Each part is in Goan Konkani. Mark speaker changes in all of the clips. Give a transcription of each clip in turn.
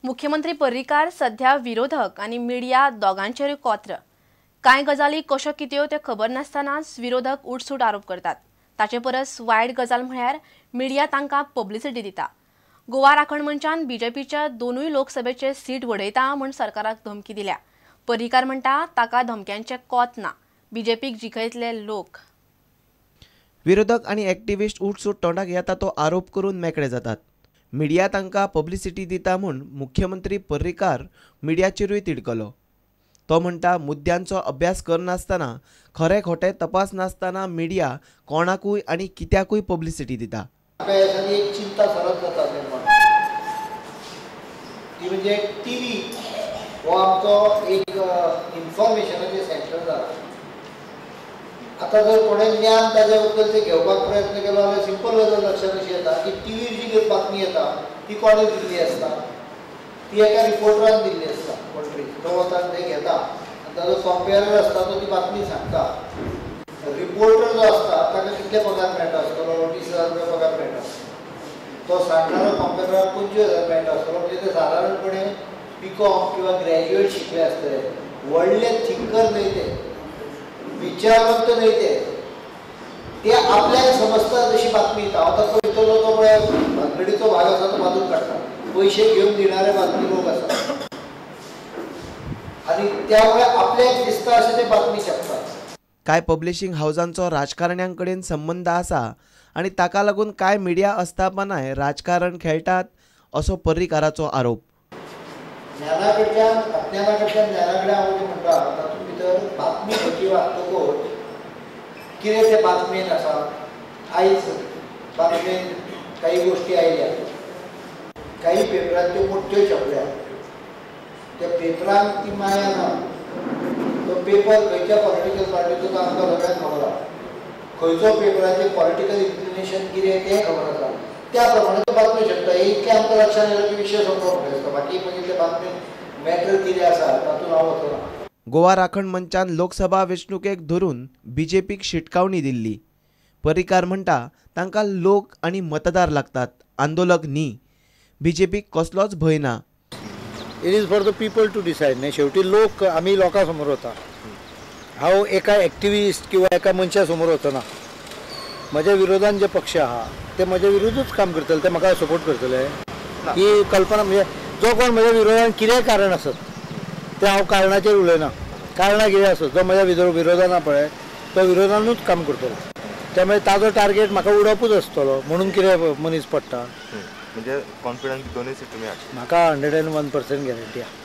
Speaker 1: मुख्यमंत्री पर्रीकार सध्या विरोधक आनी मिडिया दोगांचेरूय कोत्र. कांय गजाली कश्यो कित्यो त्यो खबर नासतनाच विरोधक उठसूट आरोप करतात. ताचे परस वायट गजाल म्हळ्यार मिडिया तांकां पब्लिसिटी दिता. गोवा राखण मंचान बीजेपीच्या दोनूय लोकसभेचे सीट वडयता म्हूण सरकाराक धमकी दिल्या. पर्रीकार म्हणटा ताका धमक्यांचे कोत ना, बीजेपीक जिखयतले लोक.
Speaker 2: विरोधक आनी एक्टिविस्ट उठसूट तोंडाक येता तो आरोप करून मेकळे जातात. मिडिया तांकां पब्लिसिटी दिता म्हूण मुख्यमंत्री पर्रीकार मिडियाचेरूय तिडकलो. तो म्हणटा मुद्द्यांचो अभ्यास करनासतना, खरें खोटें तपास नासतना मिडिया कोणाकूय आनी कित्याकूय पब्लिसिटी दिता.
Speaker 3: एक चिंता सरत जाता निर्माण, ती म्हणजे टीव्ही हो आमचो एक इन्फॉर्मेशनाचें सेंटर जाला. आतां जर कोणें ज्ञान ताजे बद्दल ते घेवपाक प्रयत्न केलो जाल्यार सिंपल गजाल लक्षांत अशी येता की टीव्हीर जी कितें बातमी येता ती कोणें दिल्ली आसता, ती एका रिपोर्टरान दिल्ली आसता. कोण तरी तो वता ते घेता आनी ताजो कंपेरर आसता तो ती बातमी सांगता. रिपोर्टर जो आसता ताका कितले पगार मेळटा आसतलो, 20,000 रुपया पगार मेळटा. तो सांगणारो कंपेरराक 25,000 मेळटा आसतलो. म्हणजे ते सादारणपणे बी.कॉम किंवा ग्रॅज्युएट शिकले आसतले, व्हडले थिंकर न्हय, ते विचारवंत न्हय, ते ते आपल्याक समजता तशी बातमी दिता. आतां पळयतलो तो पळय भानगडीचो भाग आसा तो बाजून काडटा, पयशे घेवन दिणारे बातमी लोक आसा आनी त्यामुळे आपल्याक दिसता अशें ते बातमी छापतात.
Speaker 2: कांय पब्लिशींग हावजांचो राजकारण्यांकडेन संबंद आसा आनी ताका लागून कांय मिडिया आस्थापनाय राजकारण खेळटात असो पर्रीकाराचो आरोप.
Speaker 3: ज्ञाना कडच्यान अज्ञाना कडच्यान ज्ञाना कडेन हांव कितें म्हणटा तातूंत भितर बातमी खंयची वाचतकूच कितें ते बातमेन आसा. आयज बातमेन काही गोश्टी आयल्या, काही पेपरांत त्यो मोठ्यो छापल्या, त्या पेपरांक ती माया ना. तो पेपर खंयच्या पॉलिटिकल पार्टीचो तो आमकां सगळ्यांक खबर आसा, खंयचो पेपराचें पॉलिटिकल इन्क्लिनेशन कितें तें खबर आसा, त्या प्रमाणे तो बातमी छापता. हे इतलें आमकां लक्षांत येयलें की विशय सोंपलो म्हणटा दिसता. बाकी मागीर ते बातमेन मॅटर कितें आसा तातूंत हांव वचना.
Speaker 2: गोवा राखण मंचान लोकसभा वेंचणुकेक धरून बीजेपीक शिटकावणी दिल्ली. पर्रीकार म्हणटा तांकां लोक आनी मतदार लागतात, आंदोलक न्ही. बीजेपीक कसलोच भंय ना.
Speaker 3: It is for the people to decide. न्ही, शेवटी लोक, आमी लोकां समोर वता. हांव एका एक्टिविस्ट किंवा एका मनशा समोर वचना. म्हज्या विरोधान जे पक्ष आहा ते म्हज्या विरुद्धूच काम करतले, ते म्हाका सपोर्ट करतले ही कल्पना. म्हणजे जो कोण म्हज्या विरोधान कितेंय कारण आसत तें हांव कारणाचेर उलयना. कारणां कितें आसत, जो म्हज्या विरोधान पळय तो विरोधानूच काम करतलो, त्यामुळे ताजो टार्गेट म्हाका उडोवपूच आसतलो म्हणून कितें मनीस पडटा.
Speaker 4: म्हणजे कॉन्फिडन्स दोनूय सीट तुमी हाडटले?
Speaker 3: म्हाका 101% गॅरंटी आहा.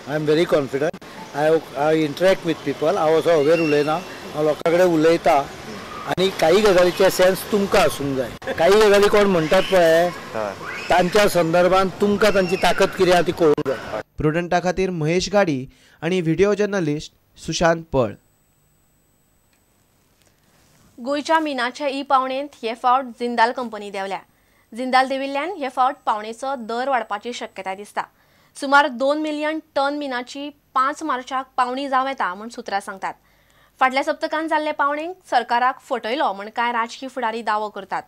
Speaker 3: I am very confident. I interact with people. हांव असो हवेर उलयना, हांव लोकां कडेन उलयता आनी काही गजालीचे सेन्स तुमकां आसूंक जाय. काही गजाली कोण म्हणटात पळय तांच्या संदर्भात तुमकां तांची ताकद कितें आहा ती कळूंक जाय.
Speaker 2: प्रुडंटा खातीर महेश गाडी आनी व्हिडिओ जर्नलिस्ट सुशांत पळ.
Speaker 1: गोंयच्या मिनाच्या ई पावणेंत हे फावट जिंदाल कंपनी देंवल्या. जिंदाल देविल्ल्यान हे फावट पावणेचो दर वाडपाची शक्यताय दिसता. सुमार 2 मिलियन टन मिनाची 5 मार्चाक पावणी जावं येता म्हूण सुत्रां सांगतात. फाटल्या सप्तकान जाल्ले पावणेक सरकाराक फटयलो म्हूण कांय राजकी फुडारी दावो करतात.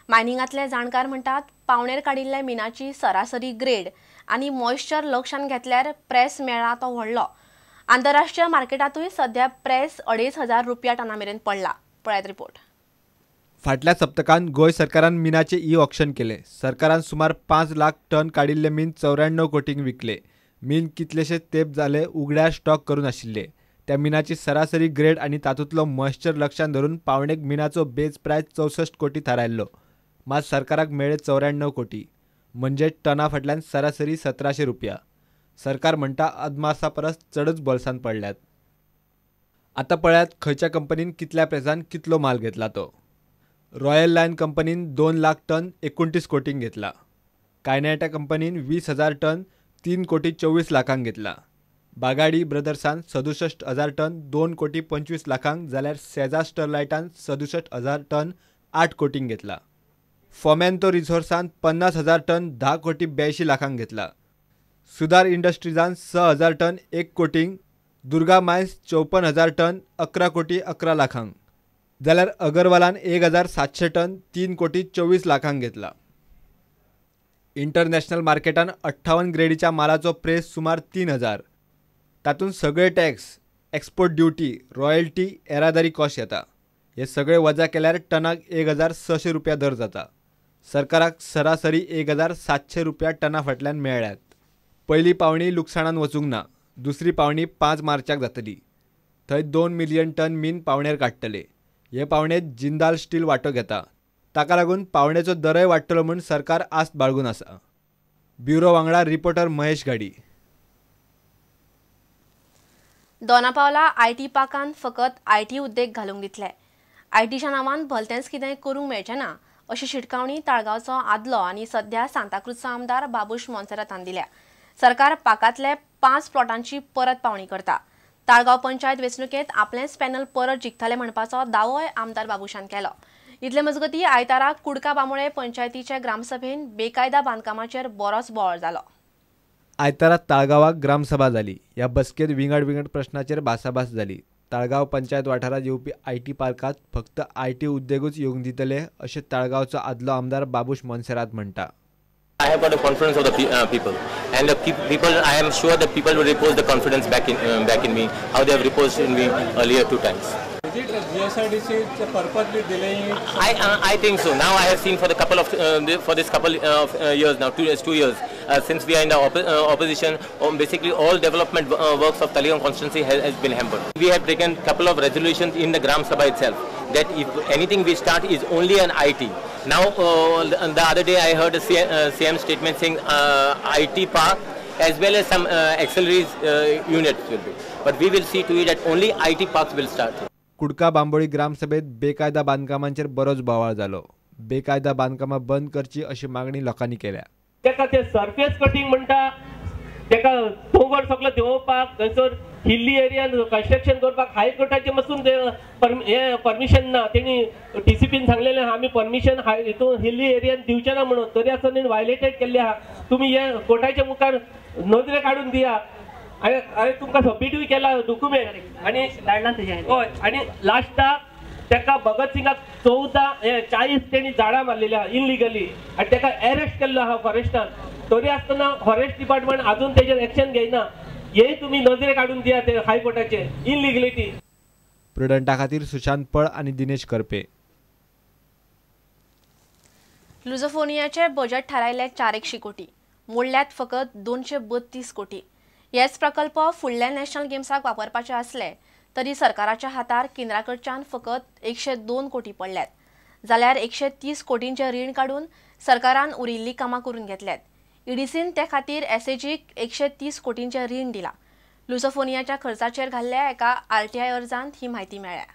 Speaker 1: मायनिंगांतले जाणकार म्हणटात पावणेर काडिल्ल्या मिनाची सरासरी ग्रेड आनी मॉइश्चर लक्षांत घेतल्यार प्रेस मेळ्ळा तो व्हडलो. आंतरराष्ट्रीय मार्केटांतूय सध्या प्रेस 2,500 रुपया टना मेरेन पडला. पळयात रिपोर्ट.
Speaker 5: फाटल्या सप्तकान गोंय सरकारान मिनाचे ई ऑक्शन केले. सरकारान सुमार 5 लाख टन काडिल्ले मीन 94 कोटींक विकले. मीन कितलेशे तेप जाले उगड्यार स्टॉक करून आशिल्ले. त्या मिनाची सरासरी ग्रेड आनी तातूंतलो मॉइश्चर लक्षांत धरून पावणेक मिनाचो बेज प्रायस 64 कोटी थारायल्लो. मात सरकाराक मेळ्ळे 94 कोटी, म्हणजे टना फाटल्यान सरासरी 1,700 रुपया. सरकार म्हणटा अदमासा परस चडच बोल्सांत पडल्यात. आतां पळयात खंयच्या कंपनीन कितल्या प्रेसान कितलो माल घेतला तो. रॉयल लायन कंपनीन 2 लाख टन 29 कोटींक घेतला. कायनाटा कंपनीन 20,000 टन 3 कोटी 24 लाखांक घेतला. बागाडी ब्रदर्सान 67,000 टन 2 कोटी 25 लाखांक, जाल्यार सेजा स्टरलायटान 67,000 टन 8 कोटींक घेतला. फोमेंतो रिसोर्सान 50,000 टन 10 कोटी 82 लाखांक घेतला. सुधार इंडस्ट्रीजान 6,000 टन 1 कोटींक, दुर्गा मायन्स 54,000 टन 11 कोटी 11 लाखांक, जाल्यार अगरवालान 1,700 टन 3 कोटी 24 लाखांक घेतला. इंटरनॅशनल मार्केटान 58 ग्रेडीच्या मालाचो प्रेस सुमार 3000. तातूंत सगळे टॅक्स, एक्सपोर्ट ड्युटी, रॉयल्टी, येरादारी कॉस्ट येता. हे सगळे वजा केल्यार टनाक 1600 रुपया दर जाता. सरकाराक सरासरी 1700 रुपया टना फाटल्यान मेळ्ळ्यात. पयली पावणी लुकसाणान वचूंक ना. दुसरी पावणी 5 मार्चाक जातली. थंय 2 मिलियन टन मीन पावणेर काडटले. हे पावणेंत जिंदाल स्टील वांटो घेता. ताका लागून पावणेचो दरय वाडटलो म्हूण सरकार आस्त बाळगून आसा. ब्युरो वांगडा रिपोर्टर महेश घाडी.
Speaker 1: दोनापावला IT पार्कान फकत IT उद्देग घालूंक दितले. आयटीच्या नांवान भलतेंच कितें करूंक मेळचें ना अशी शिटकावणी ताळगांवचो आदलो आनी सध्या सांताक्रूजचो आमदार बाबूश मोन्सेरातान दिल्या. सरकार पार्कांतले 5 प्लॉटांची परत पावणी करता. ताळगांव पंचायत वेंचणुकेंत आपलेंच पॅनल परत जिखतले म्हणपाचो दावोय आमदार बाबूशान केलो. इतले मजगती आयतारा कुडका बांबोळे पंचायतीचे ग्रामसभेन बेकायदा बांदकामाचेर बरोच बोवाळ जालो.
Speaker 5: आयतारा ताळगांवाक ग्रामसभा जाली. ह्या बसकेंत विंगड विंगड प्रश्नाचेर भासाभास जाली. ताळगांव पंचायत वाठारांत येवपी IT पार्कांत फक्त IT उद्देगूच येवंक दितले अशें ताळगांवचो आदलो आमदार बाबूश मोन्सेरात म्हणटा.
Speaker 6: I have got the confidence of the people, and the people, I am sure the people will repose the confidence back in me, how they have reposed in me earlier 2 times.
Speaker 7: Is it GSIDC purposely delaying it?
Speaker 6: I think so. Now I have seen for the couple of for this couple of years now, 2 years since we are in the opposition, basically all development works of Taleigao constituency has been hampered. We have taken couple of resolutions in the Gram Sabha itself that if anything we start is only an IT. Now the other day I heard a CM statement saying IT park as well as some auxiliaries units will be. But we will see to it that only IT parks will start.
Speaker 5: Kudka Bambolim ग्रामसभेत बेकायदा बांदकामांचेर बरोच बोवाळ जालो. बेकायदा बांदकामां बंद करची अशी मागणी लोकांनी केल्या.
Speaker 8: तेका ते सरफेस कटिंग म्हणटा, तेका दोंगर सगळो देंवोवपाक, थंयसर हिल्ली एरियान कन्स्ट्रक्शन करपाक हायकोर्टाचें पासून परमिशन ना. तेणी टीसीपीन सांगलेलें आहा आमी परमिशन हितून हिल्ली एरियान दिवचे ना म्हणून, तरी आसतना वायलेटेड केल्लें आहा. तुमी हे कोर्टाच्या मुखार नजरे काडून दिया. हांवें तुमकां सबमिटूय केला डॉक्युमेंट आनी हय. आनी लास्टाक तेका भगत सिंगाक 14-40 तेणी झाडां मारलेली आहा इलिगली आनी तेका एरेस्ट केल्लो आहा फॉरेस्टान. तरी आसतना फॉरेस्ट डिपार्टमेंट आजून तेजेर एक्शन घेयना. हे तुमी नजरे काडून दिया ते हायकोर्टाचे इलिगलिटी.
Speaker 5: प्रुडंटा खातीर सुशांत पळ आनी दिनेश करपे.
Speaker 1: लुझोफोनियाचे बजेट थारायले 400 कोटी, मोडल्यात फकत 232 कोटी. हेच प्रकल्प फुडल्या नॅशनल गेम्साक वापरपाचे आसले तरी सरकाराच्या हातार केंद्रा कडच्यान फकत 102 कोटी पडल्यात, जाल्यार 130 कोटींचें रीण काडून सरकारान उरिल्लीं कामां करून घेतल्यात. ईडीसीन ते खातीर एसएजीक 130 कोटींचें रीण दिलां. लुझोफोनियाच्या खर्चाचेर घाल्ल्या एका आरटीआय अर्जांत ही म्हायती मेळ्ळ्या.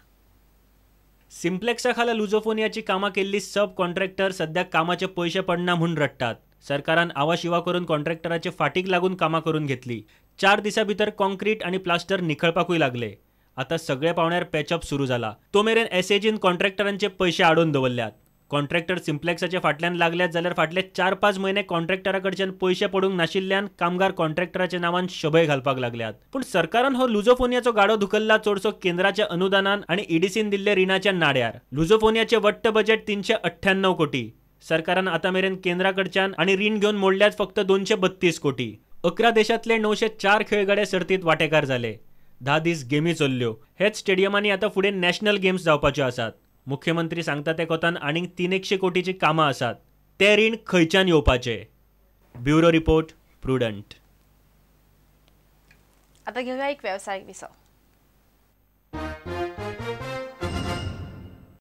Speaker 9: सिम्प्लेक्सा खाला लुझोफोनियाची कामां केल्ली सब कॉन्ट्रॅक्टर सध्या कामाचे पयशे पडना म्हूण रडटात. सरकारान आवाशिवा करून कॉन्ट्रॅक्टराचे फाटीक लागून कामां करून घेतली. 4 दिसां भितर कॉन्क्रीट आनी प्लास्टर निखळपाकूय लागले. आतां सगळे पावण्यार पॅचअप सुरू जाला. तो मेरेन एसएजीन कॉन्ट्रॅक्टरांचे पयशे आडोवन दवरल्यात. कॉन्ट्रॅक्टर सिम्प्लेक्साच्या फाटल्यान लागल्यात जाल्यार फाटले 4-5 म्हयने कॉन्ट्रॅक्टरा कडच्यान पयशे पडूंक नाशिल्ल्यान कामगार कॉन्ट्रॅक्टराच्या नांवान शबय घालपाक लागल्यात. पूण सरकारान हो लुझोफोनियाचो गाडो धुकल्ला चडसो केंद्राच्या अनुदानान आनी ईडीसीन दिल्ल्या रिणाच्या नाड्यार. लुझोफोनियाचे वट्ट बजेट 398 कोटी. सरकारान आतां मेरेन केंद्रा कडच्यान आनी रीण घेवन मोडल्यात फक्त 232 कोटी. 11 देशांतले 904 खेळगडे सर्तींत वांटेकार जाले. 10 दीस गेमी चल्ल्यो. हेच स्टेडियमांनी आतां फुडें नॅशनल गेम्स जावपाच्यो आसात. मुख्यमंत्री सांगता ते कोतान आनीक 300 कोटीची कामां आसात. ते रीण खंयच्यान येवपाचें? Bureau report, Prudent.
Speaker 1: आतां घेवया एक वेवसायीक विसव.